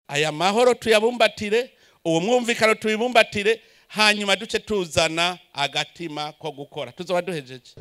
Aya mahoro tuyabumbatire, uwo mwumvikano tuyibumbatire, hanyuma duce tuzana agatima ko gukora. Tuzoba duhejeje.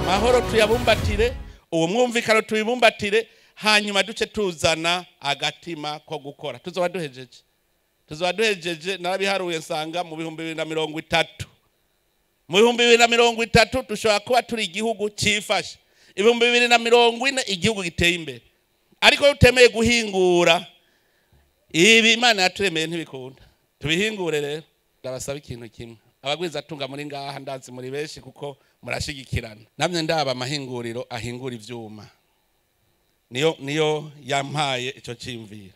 Mahoro tuyabumbatire, uwo mwumvikano tuyibumbatire, hanyuma duce tuzana agatima ko gukora. Tuzoba duhejeje. Tuzoba duhejeje. Narabiharuye nsanga mu 2030. Mu 2030 dushobora kuba turi igihugu cifashe. 2040 igihugu giteye imbere. Ariko utemeye guhingura ibi Imana yaturemeye ntibikunda. Tubihingure rero. Ndabasaba ikintu kimwe. Abagwiza tunga muri ngaha ndazi muri benshi kuko murashigikirana. Namye ndaba amahinguriro ahingura ivyuma. Niyo yampaye ico cimvira.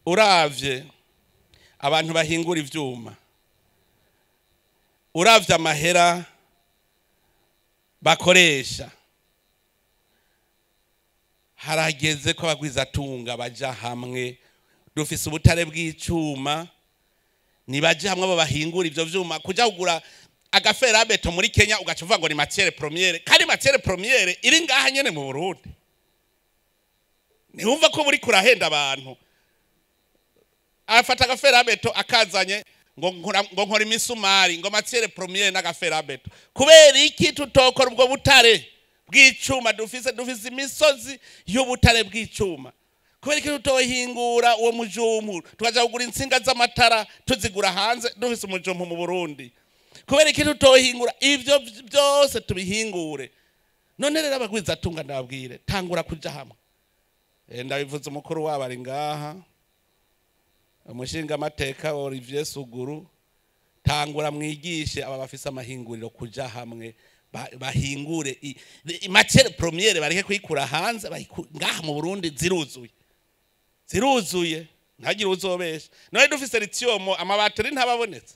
Uravye abantu bahingura ivyuma, uravye amahera bakoresha, harageze ko abagwiza tunga baja hamwe. Dufise ubutare bw'icuma, nibaje hamwe abo bahingura ivyo vyuma. Kuja kugura agaferabeto muri Kenya ugaca uvuga ngo ni matière première, kandi matière première iri ngaha nyene mu Burundi. Ntiwumva ko buri kurahenda abantu. Afata agaferabeto akazanye ngo nkora imisumari, ngo matière première n'agaferabeto. Kubera iki tutokora ubwo butare bw'icuma dufise? Dufise imisozi y'ubutare bw'icuma. Kubera iki tutohingura uwo mujumpu tukaja kugura intsinga z'amatara tuzigura hanze dufise umujumpu mu Burundi? Kubera iki tutohingura ivyo byose tubihingure? None rero abagwiza tunga ndababwire, tangura kuja hamwe. Ndabivuze umukuru wabo ari ngaha, umushinga amateka Olivier Suguru. Tangura mwigishe aba bafise amahinguriro kuja hamwe, bahingure matière première, bareke kuyikura hanze, ngaha mu Burundi ziruzuye. Ziruzuye, ntagire uzobesha. None dufise lithium, amabateri ntababonetse.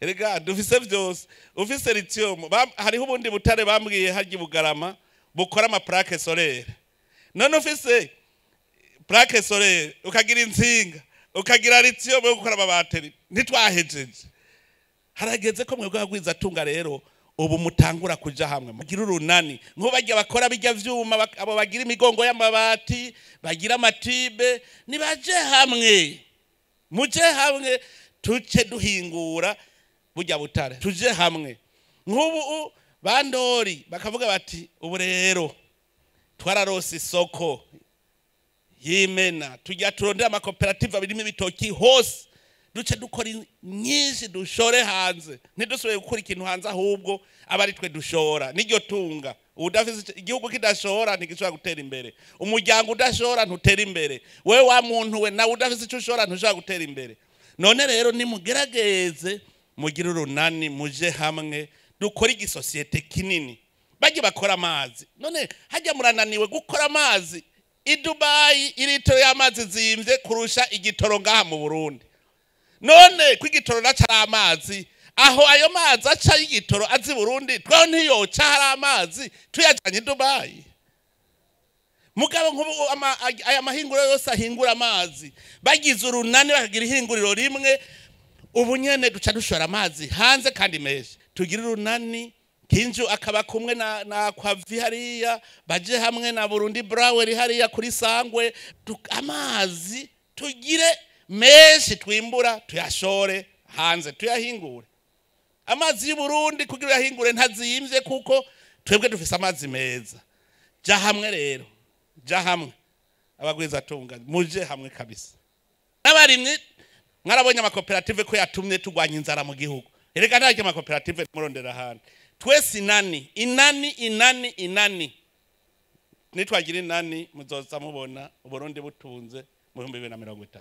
Erega dufise vyose. Ufise lithium, hariho ubundi butare bambwiye harya Bugarama bukora ama plaque solaire. None ufise plaque solaire, ukagira intsinga, ukagira lithium yo gukora amabateri, ntitwahejeje. Harageze ko mwebwe abagwiza tunga rero ubu mutangura kuja hamwe, mugira urunani. Nko bajya bakora bijya vyuma, abo bagira imigongo y'amabati, bagira amatibe, nibaje hamwe. Muje hamwe tuce duhingura burya butare. Tuje hamwe. Nk'ubu bandori bakavuga bati ubu rero twararose isoko yimena, tujya turondera amakoperative abirimo ibitoki hose, duce dukora nyinshi dushore hanze. Ntidusubire gukora ikintu hanze, ahubwo aba ari twe dushora. Niryo tunga. Udafise igihugu kidashora ntigishobora gutera imbere. Umuryango udashora ntutera imbere. Wewe wa muntu we nawe udafise ico ushora ntushobora gutera imbere. None rero nimugerageze mugire urunani, muje hamwe dukore igisosiyete kinini. Bajye bakora amazi. None hajya murananiwe gukora amazi. I Dubai iritiro y'amazi zimvye kurusha igitoro ngaha mu Burundi. None kwigitoro naca ari amazi, aho ayo mazi aca y'igitoro azi Burundi, twaho ntiyoca hari amazi tuyajanye i Dubai. Mugabo nkubu aya mahinguriro yose ahingura amazi, bagize urunani bakagira ihinguriro rimwe, ubu nyene duca dushora amazi hanze kandi menshi. Tugira urunani, Kinju akaba kumwe na Kwavi hariya, baje hamwe na Burundi Brower hariya kuri Sangwe, amazi tugire menshi twimbura tuyashore hanze tuyahingure. Amazi y'u Burundi kugira uyahingure ntazimvye kuko Twebwe dufise amazi meza. Ja hamwe rero, ja hamwe abagwizatunga, muje hamwe kabisa. N'abarimyi mwarabonye amakoperative ko yatumye turwanya inzara mu gihugu. Erega ntaryo amakoperative murondera ahandi. Twese inani, inani, inani, inani. Nitwagira inani muzoza mubona Uburundi butunze mu 2030.